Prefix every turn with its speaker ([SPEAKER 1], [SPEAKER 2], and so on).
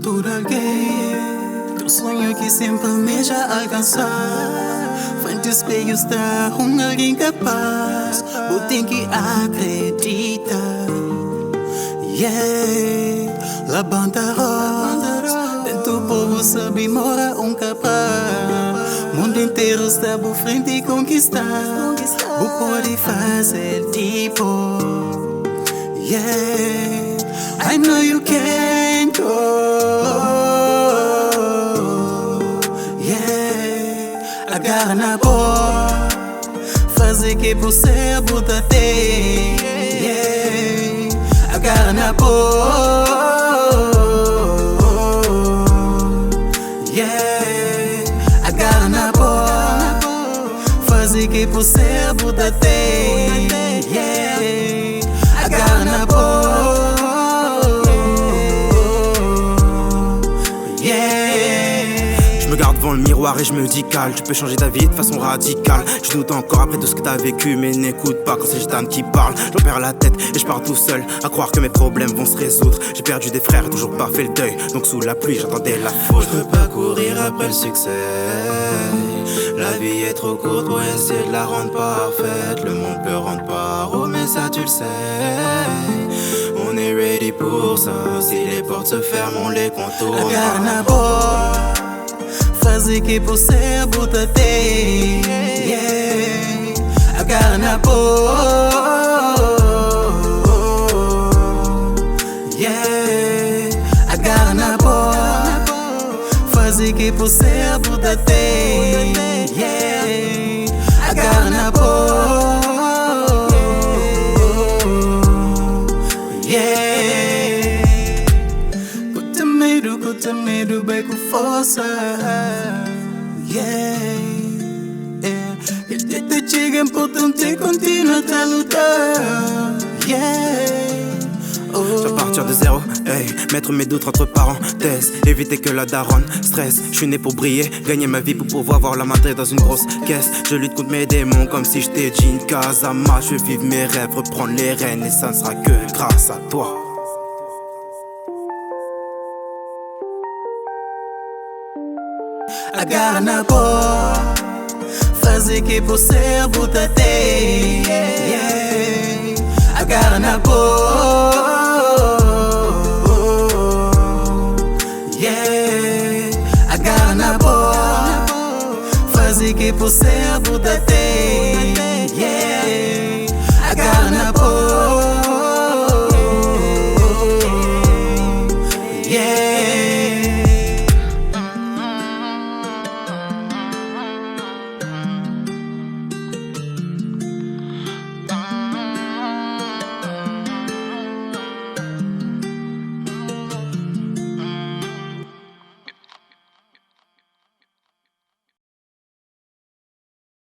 [SPEAKER 1] Tudu algen Ten sonhu ki senpri almeja alkansa. Frenti spelhu sta un algen kapaz. Bu ten ki akredita. Yeah, labanta rost. Dentu povu sabi mora un kapaz. Mundu interu sta bu frenti konkista. Bu pode faze-l di bo. Yeah, I know you can go. Yeah, agarra na bo. Faze ki bu ser bu ta ten. Yeah, agarra na bo. Yeah, agarra na bo. Faze ki bu ser bu ta ten. Yeah, agarra na bo. Yeah.
[SPEAKER 2] Je me garde devant le miroir et je me dis calme. Tu peux changer ta vie de façon radicale. Je doute encore après tout ce que t'as vécu, mais n'écoute pas quand c'est Gitane qui parle. J'en perds la tête et je pars tout seul à croire que mes problèmes vont se résoudre. J'ai perdu des frères et toujours pas fait le deuil. Donc sous la pluie, j'attendais la foudre.
[SPEAKER 3] Je peux pas courir après le succès. La vie est trop courte pour essayer de la rendre parfaite. Le monde peut rendre paro, mais ça tu le sais. On est ready pour ça. Si les portes se ferment, on les contourne.
[SPEAKER 1] Agarra na bo. Faze ki bu ser bu ta ten. Yeah, agarra na bo. Yeah, agarra na bo. Faze ki bu ser bu ta ten. Yeah, agarra na bo. Yeah. Ku ta medu, bai ku forsa. Yeah. Kel dia ta txiga, importanti kontinua ta luta. Yeah. Oh.
[SPEAKER 2] Je vais partir de zéro, hey, mettre mes doutes entre parenthèses, éviter que la daronne stresse. Je suis né pour briller, gagner ma vie pour pouvoir voir la madre dans une grosse caisse. Je lutte contre mes démons comme si j'étais Jin Kazama. Je veux vivre mes rêves, reprendre les rênes et ça ne sera que grâce à toi.
[SPEAKER 1] Agarra na bo. Faze ki bu ser bu ta ten. Yeah, agarra na bo. Yeah, agarra na bo. Faze ki bu ser bu ta ten. Yeah, agarra na bo. Yeah.